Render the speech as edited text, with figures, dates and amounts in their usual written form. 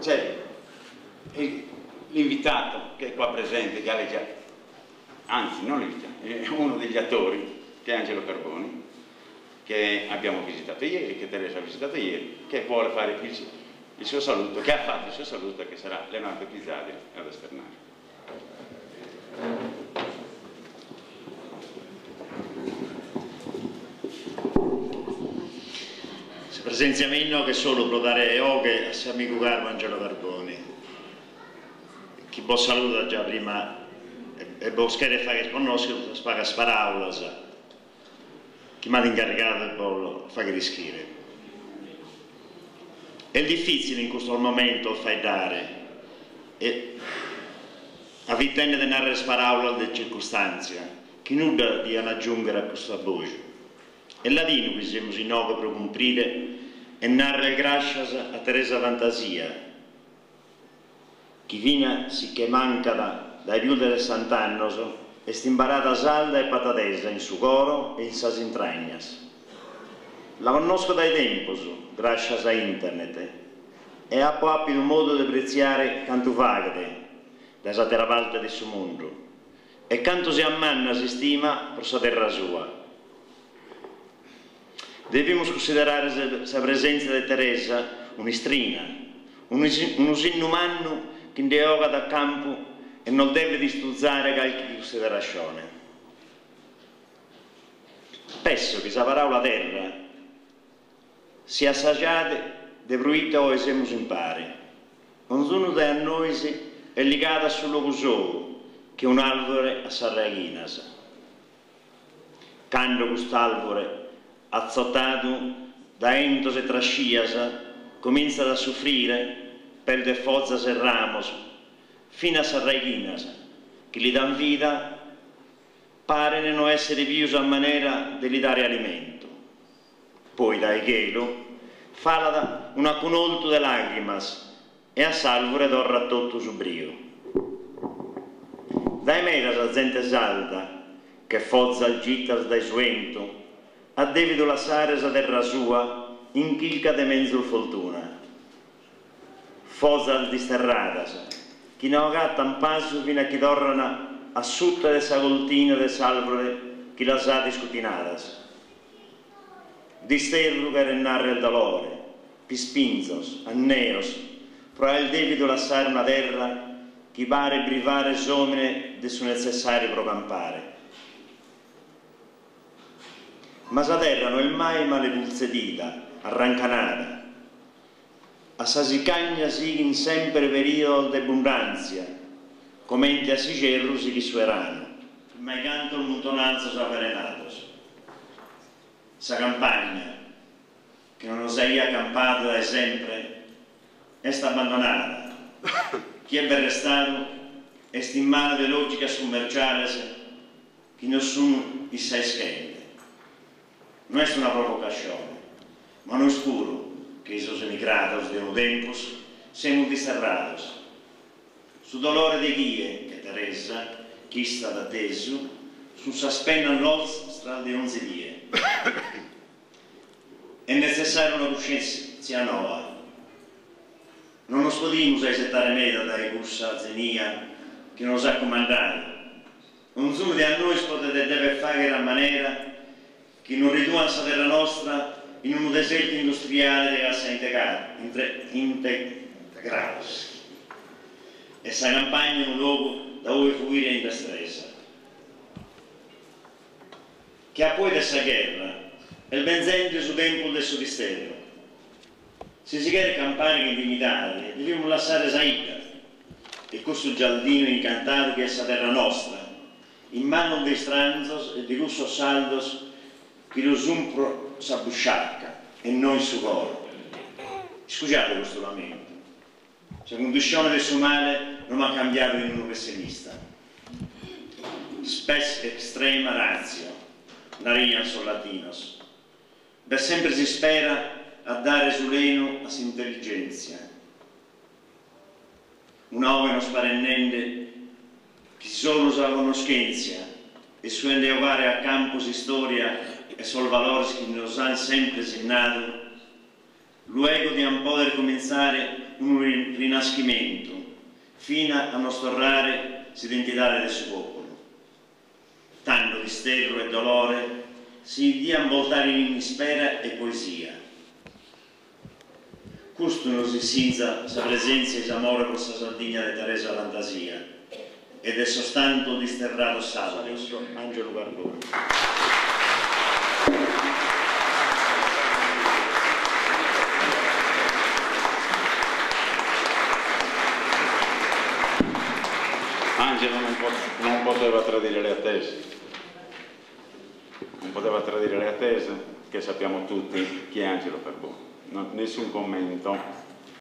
C'è l'invitato che è qua presente, che ha anzi non l'invitato, è uno degli attori, che è Angelo Carboni, che abbiamo visitato ieri, che Teresa ha visitato ieri, che vuole fare il, il suo saluto, che ha fatto il suo saluto, che sarà Leonardo Pizzadri ad esternare. Sa presèntzia mia inoghe est solu pro dare 'oghe a s'amigu caru Angelo Carboni, chi bos saludat già prima e bos cheret fagher connoscher cun sas pagas paràulas chi m'at incarrigadu de bos fagher ischire. Est difìtzile in custos momentos faeddare e avitende de narrer paràulas de circustàntzia chi nudda dian agiùnghere a custu abboju. Est ladinu chi semus inoghe pro cumprire e narrer gràscias a Teresa Fantasia, chi fina si che mancat dae pius de sessant'annos, est imbarada sarda e patadesa in su coro e in sas intragnas. La connosco dae tempus, gràscias a internet, e apo àpidu modu de pretziare cantu faghet dae s'àtera parte de su mundu e cantu siat manna s'istima pro sa terra sua. Devimus cunsiderare sa presèntzia de Teresa un'istrina, unu sinnu mannu chi nde 'ogat a campu e nos devet istuzare calchi cunsiderascione. Pesso chi sa paràula terra siat sa giade de proite oe semus impare. Onzunu de a nois est ligadu a su logu sou che un'àlvure a sas raighinas. Cando cust'àlvure, atzotadu dae 'entos e trascias, comintzat a sufrire, perdet fozas e ramos, finas sas raighinas, chi li dan vida, paren no èssere pius a manera de li dare alimentu. Poi dae chelu falat un'acunoltu de làgrimas E a s'àlvure torrat totu su briu. Dae meda sa zente sarda, che fozas gitas dae su 'entu, at dèvidu lassare sa terra sua in chirca de menzus fortuna. Fozas disterradas, chi no agatan pasu fina chi torran a suta de sa cortina de s'àlvure chi las at iscutinadas. Disterru cheret narrer dolore, pispinzos, anneos, pro aer dèvidu lassare una terra chi paret brivare s'òmine de su netzessàriu pro campare. Ma sa terra no est mai male pultzedida, arrancanada. A sa sicagna sighint semper perìodos de bundàntzia, comente a s'ijerru sighit su 'eranu. Maicantos muntonalzos avvelenados. Sa campagna, chi non nos aiat campadu dae sempre, est abbandonada. Chie b'est restadu est in manu de lògicas cummerciales chi nos sun issaeschende. No est una provocascione, ma nois puru, che-i sos emigrados de unu tempus, semus disterrados. Su dolore de chie, che Teresa, ch'istat atesu, sun sas penas nostras de onzi die. Est netzessària una cuscièntzia noa. Non nos podimus aisetare meda dae cussa zenia chi nos at cumandadu. Onzunu de a nois podet e devet fàghere a manera chi non riduan sa terra nostra in unu desertu industriale de cassa integrados e sa campagna unu logu da ue fuire in lestresa. Che a poi de sa gherra est benzende su tempus de su disterru. Si si cheret campare chin dignidade devimus lassare sa 'idda e cussu gialdinu incantadu chi est sa terra nostra in manos de istranzos e de cussos sardos chi lu sun pro sa busciacca e no in su coro. Iscujade custu lamentu. Sa cundiscione de su male no m'at cambiadu in unu pessimista. Spes extrema ratio, narian sos latinos. B'est sempre s'ispera a dare sulenu a s'intelligèntzia. Una 'oghe nos paret nende chi solu sa connoschèntzia e su 'e nde 'ogare a campu s'istòria e sos valores chi nos an sempre sinnadu. Luego dian poder comintzare unu rinaschimentu, fina a nos torrare s'identidade de su pòpulu. Tando disterru e dolore si dian boltare in ispera e poesia. Custu nos insinzat sa presèntzia e s'amore pro sa Sardigna de Teresa Lantasia e de sos tantos disterrados sardos. Angelo Carboni. Angelo non poteva tradire le attese, non poteva tradire le attese, che sappiamo tutti chi è Angelo Carboni. No, nessun commento.